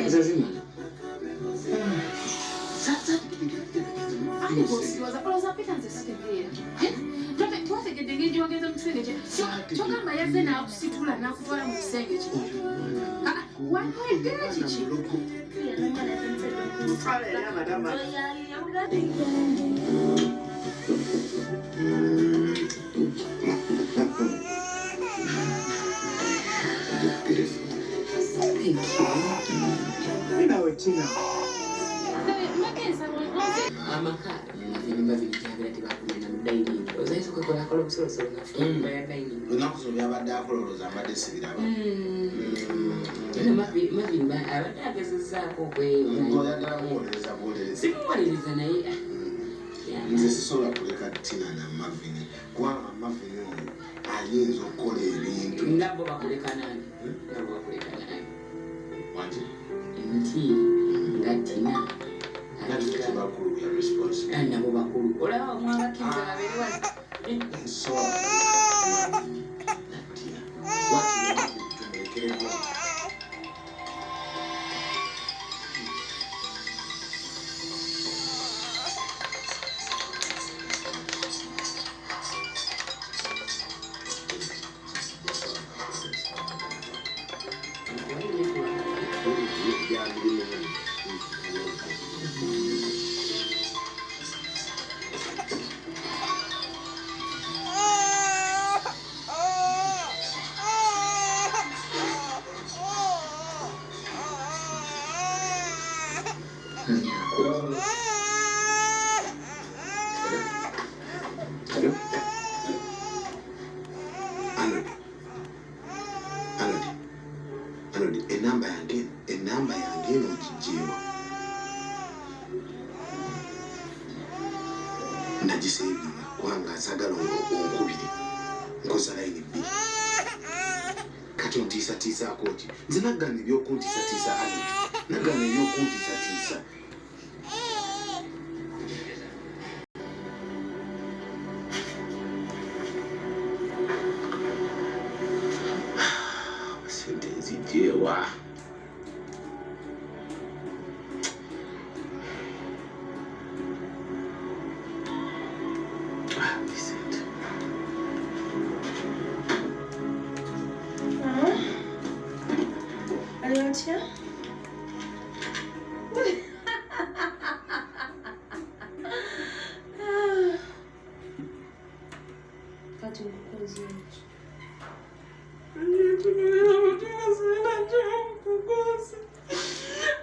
Ezo zimala. Olowooza Peter nze sitegeera. Twategedde engeri gye wagenze mu kisenge kye. Kyogamba yazze n'akusitula n'akutwala mu kisenge kye. Wanywedde kiki? Thank you. Nawe Tina. Amaka enyumba zino kyabera tebakumena mu dining. Ozayinza okwekola akola obusolosolo nga nyumba ya dining. Lunaku zino byabadde akola olowooza mbadde sibiraba. Era Marvin abadde agezezzaako okweyola. Oyagala muwolereza buwolereza. Simuwolereza naye. Nze sisobola kuleka Tina na Marvin kubanga Marvin oyo ayinza okukola ebintu. Nga bo bakuleka nani? Nga bo bakuleka nani? Wangi? Nti nga Tina. Nati bakulu, we are responsible. Nabo bakulu. Olaba omwabakkiriza babeere wano. Nsobola kuleka Marvin na Tina. Wakiri Marvin tumulekereko. Hello? Arnold. Arnold. Arnold, enamba yange eno ogiggyeewa? Nagisevinga kubanga nsagala onkubire, nkozesa layini bbiri. Kati ontiisatiisaako ki? Nze naggaana ebyokuntiisatiisa, Arnold. Naggaana ebyokuntiisatiisa. Sente nzigyewa? Ah, Vincent. Ali otya? Kati nkukoze ki?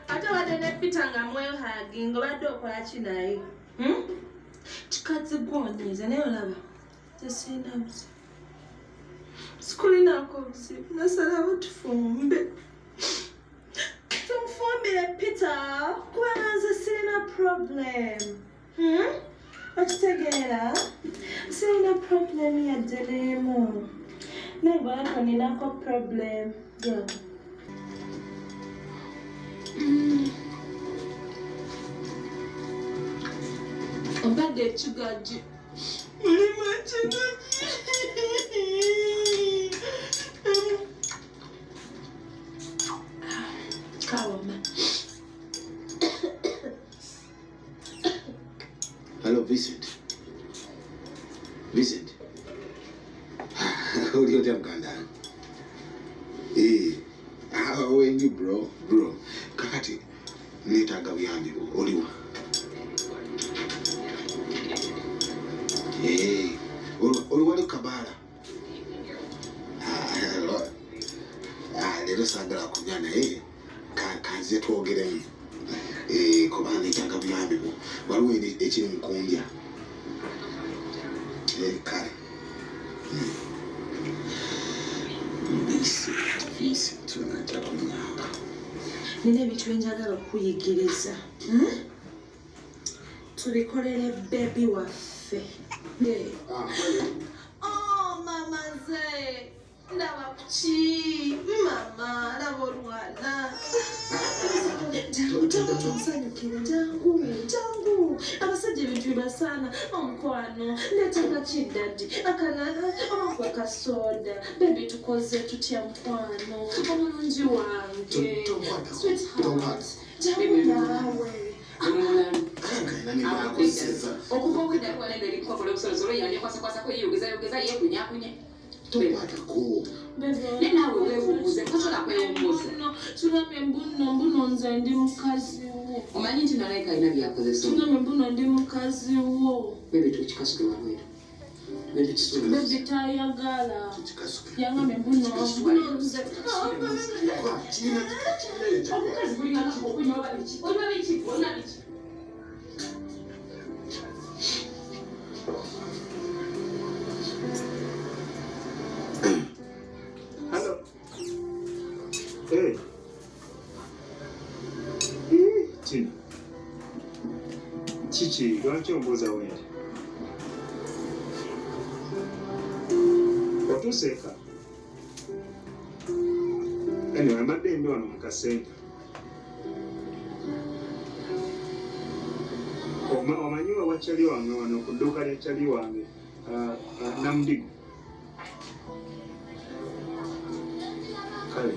Ate obadde ne Peter nga mwehaginga, obadde okola ki naye? Hmm? Kikazi gwonyiiza, naye olaba tesirina buzibu, sikulinako buzibu. Nasalawo tufumbe, tumufumbire Peter, kubanga nze sirina problem. Hmm? Okitegeera, sirina problem yadde n'emu, naye bwako ninako problem. Yeah. Obadde ekigajji, mulimu ekigajji. Kawoma. Hello, Vincent. Vincent. Oli otya muganda? Eh, how are you, bro? Bro. Kakati neetaaga buyambi bwo. Oliwa? Eh, oli wali ku kabaala? Ah, hello. Ah, leero saagala kunywa naye kanzize twogeremu. Eh, kubanga neetaaga buyambi bwo. Waliwo ekiri mu kundya. Eh, kale. Vincent, Vincent, unajja kunyamba. Nina ebintu byenjagala okuyigiriza, hmm? Tubikolere baby waffe. Oh, mama, nze ndaba kuki, mama, laba olwana. Jangu, jangu tunsanyukire, jangu, jangu. Abasajja ebintu bibasaana omukwano. Ndeetaaga kiddaddi akalala oba kasoda. Baby, tukoze tutya, mukwano omulungi wange? Sweetheart, jangu naawe. Okuva obwedda luwala eno erikukokola obusolosolo yanekwasakwasako yeyogezayogeza yekunyakunye. Tokwatako. Naye naawe weewummuze, tosobola kwewummuza. Tugambye mbuno mbuno nze ndi mukazi wo. Omanyi nti nalayika alina byakozesa. Tugambye mbuno ndi mukazi wo. Bebe tukikasuke wabweru. Tugende tukisule. Bebi tayagala. Tukikasuke. Yangambye mbuno mbuno nze. Omukazi gulinga okunywa biki? Onywa biki? Onywa biki? Hello. Hey. Tina. Kiki, lwaki ombuuza wendi? Otuuse eka? Anyway, mbadde ndi wano mu kasenta. Omanyi wa kyali wange wano ku dduuka lya kyali wange Namudigo. Kale.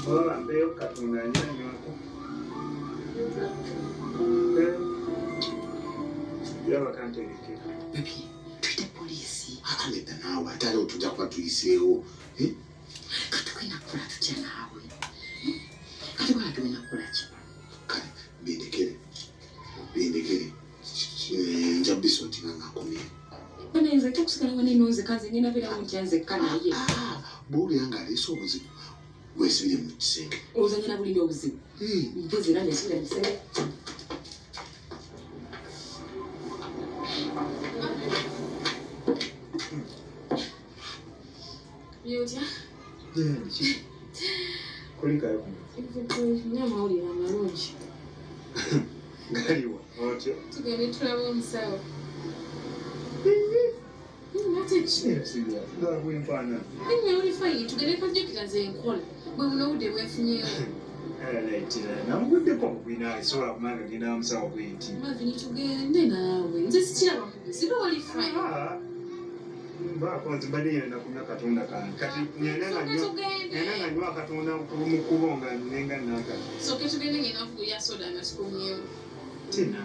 Oba bampeeyo Katonda nyanywako. Yaba kantegekera. Bebi, tuyite poliisi. Nedda naawe, ate ate tujja kuba tuyiseewo. Kati tulina kukola tutya naawe? Kati kola tulina kukola ki? Kale bindekere, bindekere, nja bisotinga nga nkomyewo. Bana nze okusigala wano eno nzekka, nze ngenda beerawo ntya nzekka naye? Bw'owulira ng'aleese obuzibu, weesibire mu kisenge. Ozannya na bulina obuzibu. Mpozi era nesibira mu kisenge. Byotya? Kulikayo kuno. Nina amawulire amalungi. Galiwa otyo? Tugende tulabe omusawo. Ate ki? Gwenfaanana. Nne oli fine, tugende kajjukira nze nkola. Bwe buno obudde bwenfunyeewo. Namuguddeko mugwina, sobola kumanga genda musawo bwenti. Mavini tugende naawe. Nze sikiraba ku buzibu, oli fine. Mbaako nze mbadde ngenda kunywa katonda kange. Kati ngenda nga Sooka nywa tugende. ngenda nga nywa akatonda mu kkubo nga nenga naka. Sooka tugende ngenda kugulya soda nga tukomyewo. Tina.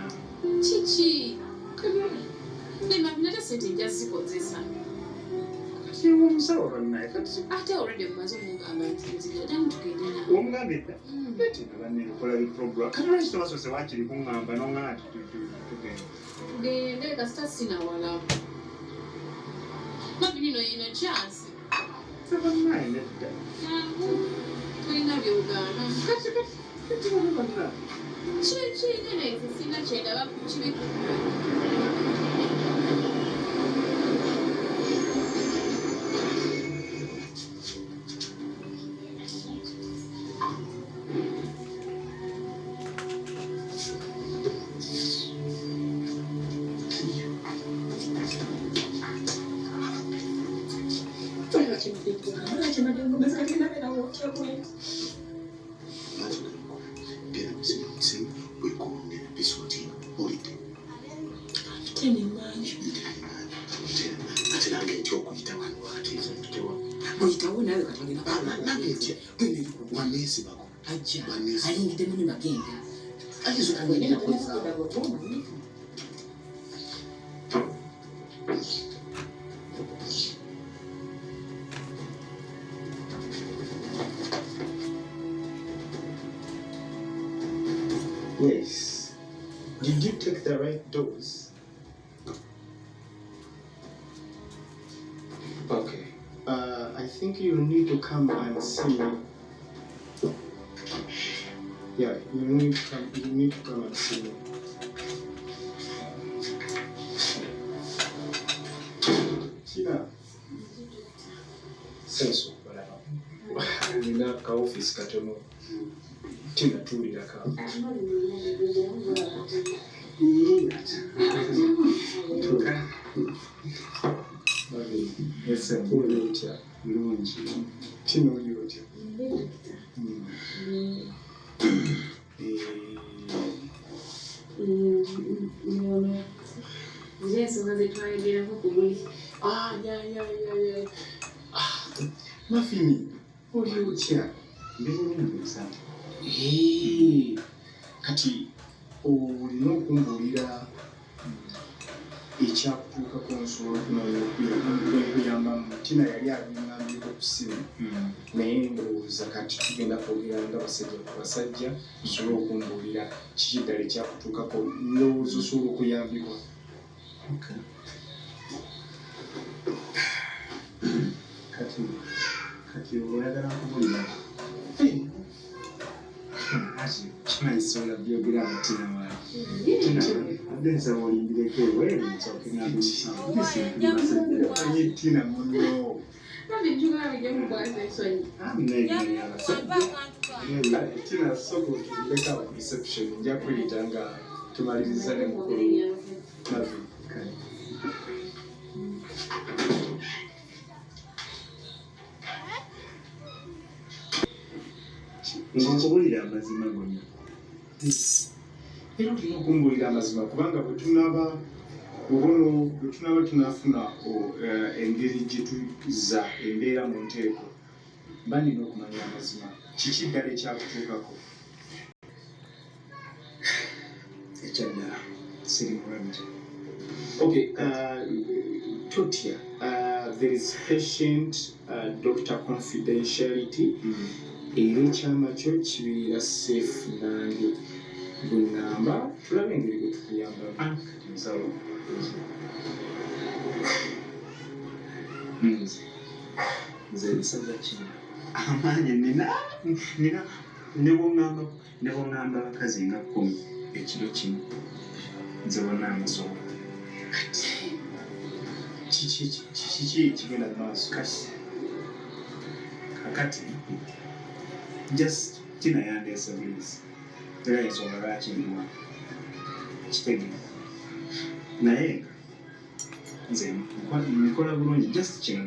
Kiki? Ne Mavini ate ssente nja zikozesa. Kati omusawo bannaye kati Ate already mumaze omugamba nti nzija, ddamu tugende naawe. Omugambye dda? Tina banne nkola bi program. Kati lwaki tobasoose waakiri kuŋŋamba n'oŋŋamba nti tugende? Tugende kasita sinawala. Mavini no yino chance. Nze bannaye nedda. Jangu. Tolina by'ogaana. Kati kati kati bano bannaye. Kiki nene nze sirina kyendaba kibi ku ggwe. Genda musibire mu kisenge, weekuume bisotinga. Olidde? Tene manju. Ate nange ntya okuyita wano, ate nze mpitewa. Bw'oyitawo naawe kati ogenda Nange ntya. Genda eri ku Waneesibako. Ajja. Waneesibako. Ayingidde mu nyumba genda. Ayinza okuba Yes. Did you take the right dose? Okay. I think you need to come and see me. Yeah, you need to come. You need to come and see me. Tina. Senso, balaba. Nina ka office katono. Tina tuulira ka. Tuula. Ese oli otya? Bulungi. Tina oli otya? Nze ensonga ze Twayogerako ku luli. Ah, ya ya ya ya. Ah, Mafini, oli otya? Ndi bulungi musawo. Ee, kati olina okumbuulira ekyakutuukako nsobola okumanya okuyambamu. Tina yali abiŋŋambyeko ku ssimu, naye ndowooza kati tugenda kwogera nga basajja ku basajja, osobole okumbuulira kiki ddala ekyakutuukako. Ndowooza osobola okuyambibwa. Okay. Kati kati oyagala nkubulira. Ati kimanyi sobola byogera abatina wange. Tina, adde nsaba olindireko ebweru nsooke ngambe musawo. Omanyi Tina munno. Tina, sooka otuleka awo ku reception, nja kuyita nga tumaliriza ne mukulu Marvin. Nkubulira amazima gonna. Era olina okumbuulira amazima kubanga bwe tunaaba obono bwe tunaaba tunafuna engeri gye tuzza embeera mu nteeko, mba nina okumanya amazima. Kiki ddala ekyakutuukako? Ekyaddala siri mulwadde. Okay, totya. There is patient doctor confidentiality. Era ekyama kyo kibeera safe nange bwe ŋŋamba tulabe engeri gwe tukuyambamu. Kati musawo, nze nze musajja kino amaanyi nina nina ne bw'oŋŋamba ne bw'oŋŋamba abakazi nga 10 ekiro kimu nze bonna mbasobola. Kiki kiki ekigenda mu maaso? Kati kakati just Tina yandeese bulizi era ensonga lwaki ndi wano kitegeera, naye nze nkola bulungi. Just kino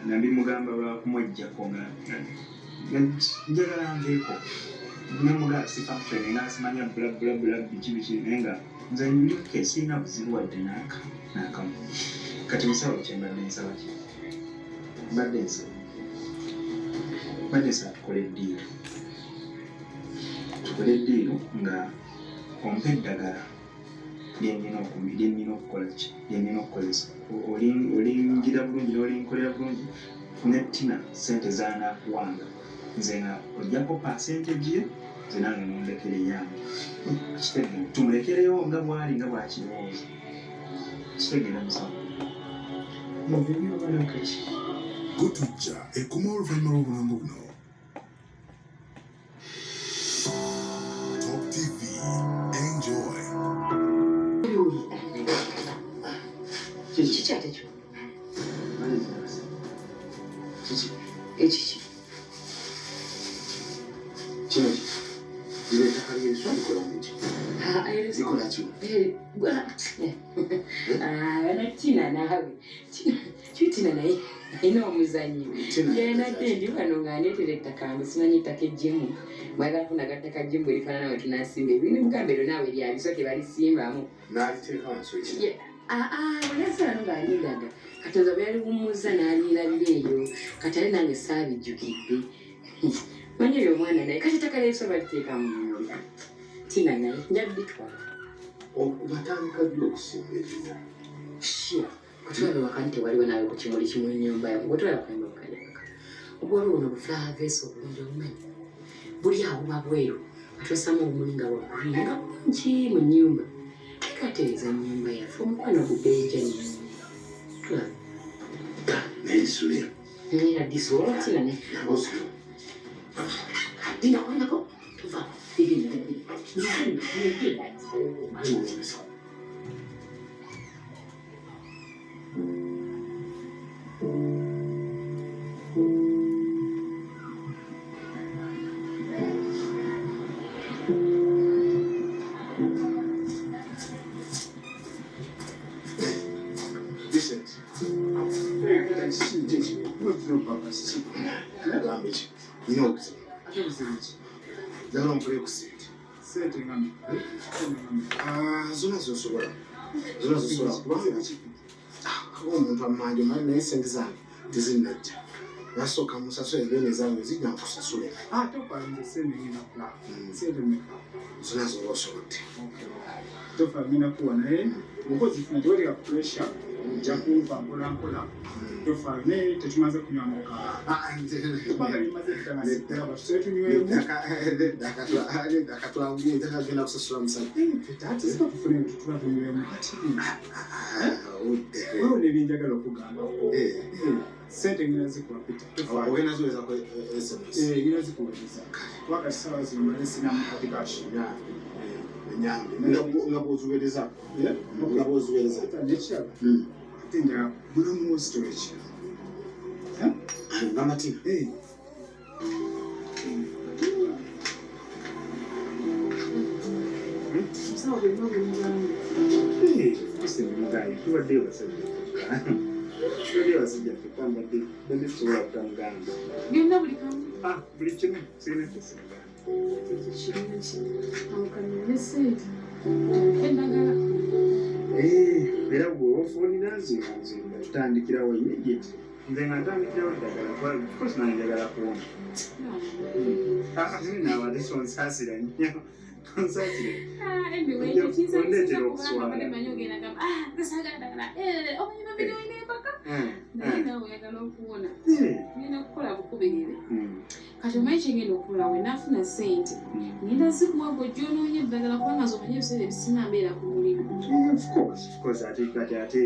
nabimugamba lwakumwejjako nga njagala nveeko, namugamba si function nga simanya bla bla bla biki biki, naye nga nze ndike sirina buzibu wadde n'akamu. Kati musawo, kyembadde nsaba ki, mbadde nsaba tukole eddiiro, tukole eddiiro nga ompa eddagala lyenina okukola ki, lyenina okukozesa. Olingira bulungi n'olinkolera bulungi ne Tina sente zanaakuwanga nze nga ojjako percentage yo, nze nange nondekera eyange. Kitegeera? Tumulekereyo nga bwali nga bwakirowooza. Kitegeera musawo? Mubiri oba kaki? Gutujja ekoma oluvannyuma lw'obulango buno. Top TV. Enjoy. Kiki ate kyo? Kiki? Ekiki? Kino ki? Lino ettaka ly'enswa likola miti. Likola ki? Bano Tina naawe kitina naye alina omuzannyo. Tina. Yenadde ndi wano nga ndeetera ettaka mbu simanyi ettaka ejjemu, mwagala kunaga ttaka jjemu bwe lifaanana we tunasimba ebintu. Mugambe ero naawe lyabiso tebalisimbamu. N'aliteeka wansi w'ekiti. Aa, bwe wano nga nindaga katonda bwe yaliwummuza n'alirabira eyo. Kati ate nange saabijjukidde, manyi oyo omwana naye. Kati ettaka ly'ebiswa baliteeka mu bimuli? Tina naye nja bitwala. Watandika ddi okusimba ebimuli? Shia kutulaba wakati tewaliwo naawe ku kimuli kimu ennyumba yawe bwetulaba kayumba bukanyakaka obwaliwo no buflower vase obulungi obumanyi buli awo buba bweru, atwasamu obumuli nga bwa green nga bulungi mu nnyumba. Tekatereeza nnyumba yaffe, omukwano gubeeja nnyo. Tulaba. Naye Sulia. Era disobola tina ne Osula. Dina kwendako tuva. Aliwuliza. Vincent. Nagamba ki? Nina obuzibu. Ate buzibu ki? Njagala ompole ku ssente. Sente nga mmeka? Ah, zonna zosobola. Zonna zosobola kubanga Omuntu amanja omanyi naye sente zange tezinnajja. Nasooka musasule then ezange zijja nkusasule. Tofa nze sente ngenda kulaba. Sente mmeka? Zonna zoba osobodde. Tofa ngenda kuwa naye oba ozifuna teweteeka pressure ojja kumpa mpola mpola. Tofa naye tetumaze kunywa muka. Kubanga bimaze kutanga sikulaba tusole tunywemu. Akatwanguye ntakagenda kusasula musajja. Ate siba tufune tutula tunywemu kati. Waliwo n'ebyenjagala okugamba. Sente ngenda zikuwa Peter. Tofa. Ogenda ziweza ku SMS. Ngenda zikuweereza. Kuba kati ssaawa zino mbadde sinamu kati cash. Enyambe nga bw'oziweereza. Nga bw'oziweereza. Nekirala ate njagala mulamu wo storage. Nga Matina. Omusawo byonna obimugambe? Mugaye tubaddeyo basajja ffekka. Tubaddeyo basajja ffekka mbadde mbadde sisobola kutamugamba. Byonna buli kamu? Buli kimu sirina kyesimugamba. Ekyo kirungi. Amukamire sente. Eddagala. Era bw'oba ofoonira nze nga nze nga tutandikirawo immediately. Nze nga ntandikirawo eddagala kuba of course nange njagala kuwona. Naawe ate sonsaasira nnyo. Tonsaasire. Anyway, ekyo kinsanyusiza Ondeetera kubanga okuswala. mbadde mmanyi ogenda gamba, nze saagala ddagala. Omanyi babiri olina empaka? Naye naawe oyagala okuwona. Ngenda kukola bukubirire. Kati omanyi kye ngenda okukola we naafuna ssente. Ngenda zikuwa gwe ojja onoonya eddagala kubanga nze omanyi ebiseera ebisinga mbeera ku mulimu. Of course ate kati ate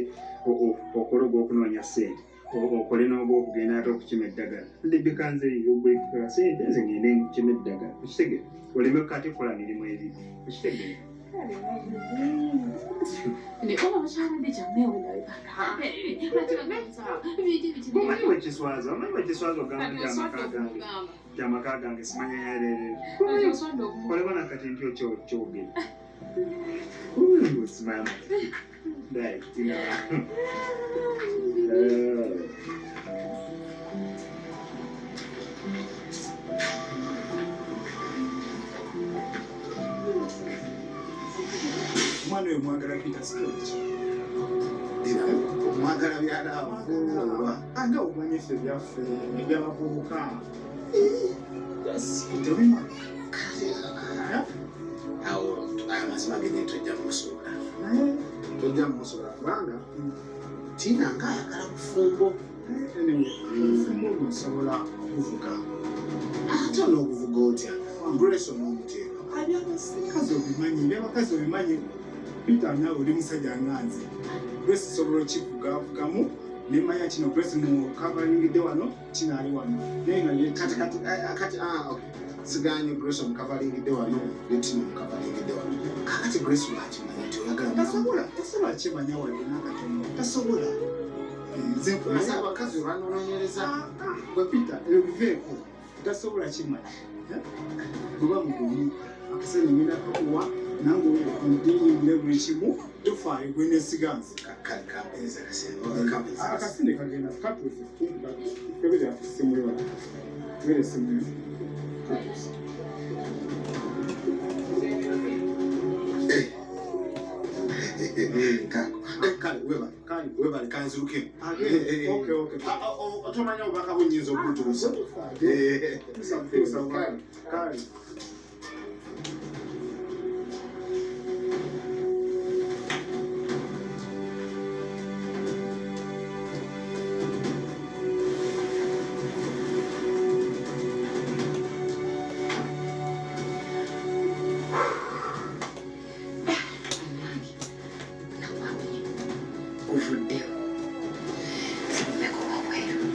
okole ogw'okunoonya ssente okole n'ogw'okugenda ate okukima eddagala ndebeka nze ogwekukola ssente nze ngende nkukima eddagala okitegeera oleme kati kola mirimu ebiri okitegeera. Ne oba bakyabadde kyammeewo Omanyi bwekiswaza omanyi bwekiswaza ogamba Kati nti oswadde amaka gange okumugamba. nti amaka gange simanya yaleero Kati oswadde okumugamba. olaba nakati nti okyogera simama dai tina. Omwana oyo mwagala Peter storage. Omwagala byalaavu oba? Nga omanyi ffe byaffe ebyabavubuka. Yes, tebimanyi. Awo amazima genye tojja mumusobola. Naye Tojja mumusobola kubanga Tina ng'ayagala bufumbo. Anyway, obufumbo obwo nsobola okuvuga. Ate onoobuvuga otya? Grace onoomuteeka. Ebyabakazi obimanyi, ebyabakazi obimanyi. Peter naawe oli musajja nga nze. Grace sobola okikugavugamu nemanya kino Grace mukavaringidde wano, kino ali wano. Naye nga ye Kati kati kati okay. Siganye Grace omukavalingidde wano ne Tina omukavalingidde wano. Kakati Grace lwakimanya nti oyagala mulamu? Tasobola, tasobola kimanya wadde n'akatono. Tasobola. Nze Naye abakazi banoonyereza. Gwe Peter, ebyo biveeko. Tasobola kimanya. Bwe mugumu akasente ngenda kakuwa nange ndiyingire buli kimu tofaayo gwe nesiga nze. Kale kampeereza akasente. Kampeereza akasente. Akasente kagenda katuuse kebera essimu yo kebera essimu yo katuuse. Kako. Kale webale. Kale. Webale kanziruke. Okay. Otomanya obubaka bunnyinza okutuusa. Tuusa, tuusa, kale kale. Bannange, nakwawonye guvuddewo fulumeko wabweru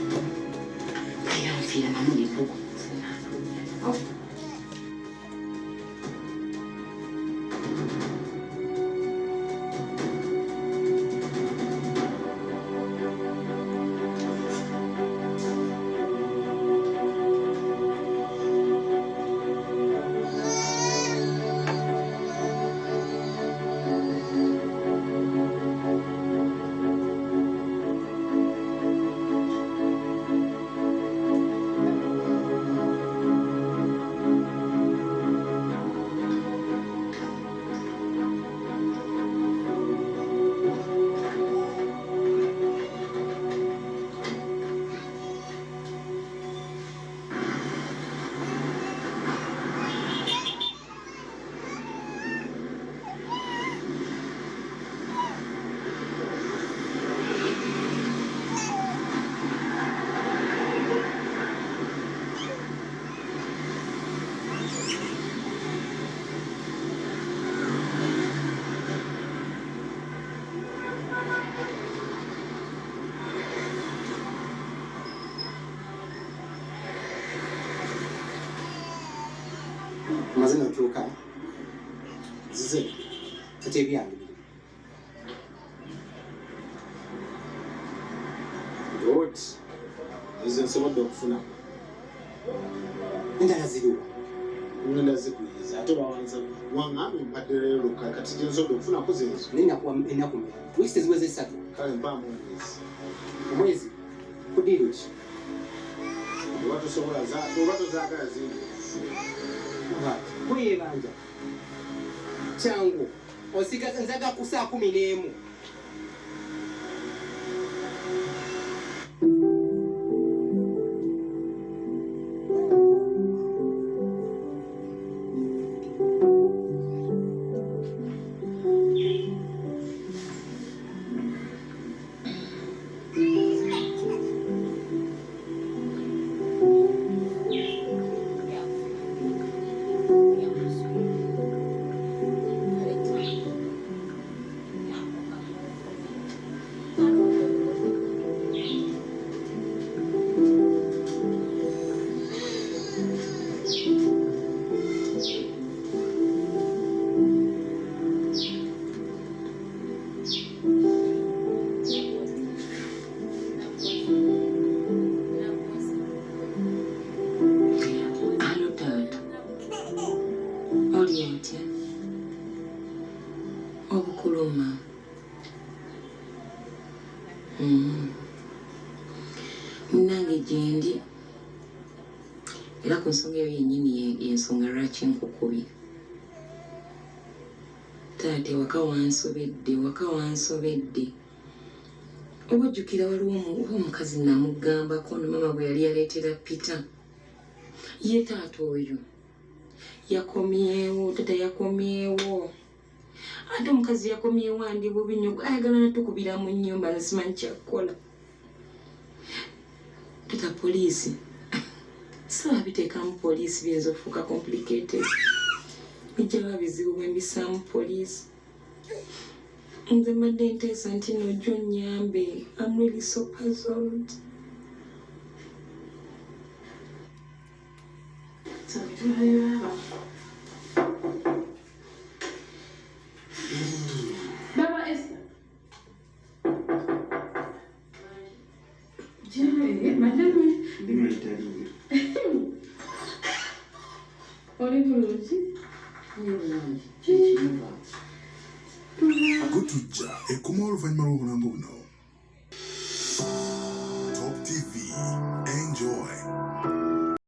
era nfiira namu nembugo. Omaze notuuka? Zize. Kati ebyange biri. Good. Nze nsobodde okufuna. Endala ziriwa? Ngenda zikuyiza ate bawanza waŋŋambye mpadde leero lukka kati gye nsobodde okufunako zeezo. Naye nakuwa ennaku mmeka? Wiiki teziweze 3. Kale mpaamu omwezi. Omwezi? Ku ddiiru ki? Oba tosobola oba tozaagala zingi. Kweyebanja. Kyangu. Osigaza nzaga ku saa 11. Alo taata, oli otya? Obukuluma. Munnange gyendi era ku nsonga eyo yennyini y'ensonga lwaki nkukubye. Taata ewaka wansobedde, ewaka wansobedde. Oba ojjukira waliwo omukazi namugambako no maama bwe yali yaleetera Peter. Ye taata oyo yakomyewo, taata yakomyewo. Ate omukazi yakomyewo andi bubi nnyo, ayagala natukubira mu nnyumba nze simanyi kyakukola. Taata poliisi, saba biteekamu poliisi biyinza okufuuka complicated. Bijja ba bizibu bwe mbissaamu poliisi. Nze mbadde nteesa nti nno ojja onnyambe. I'm really so puzzled. Baba Esther. Je, madame. Ndimayitaliyo. Oli bulungi? Gutujja ekoma oluvannyuma lw'obulango buno.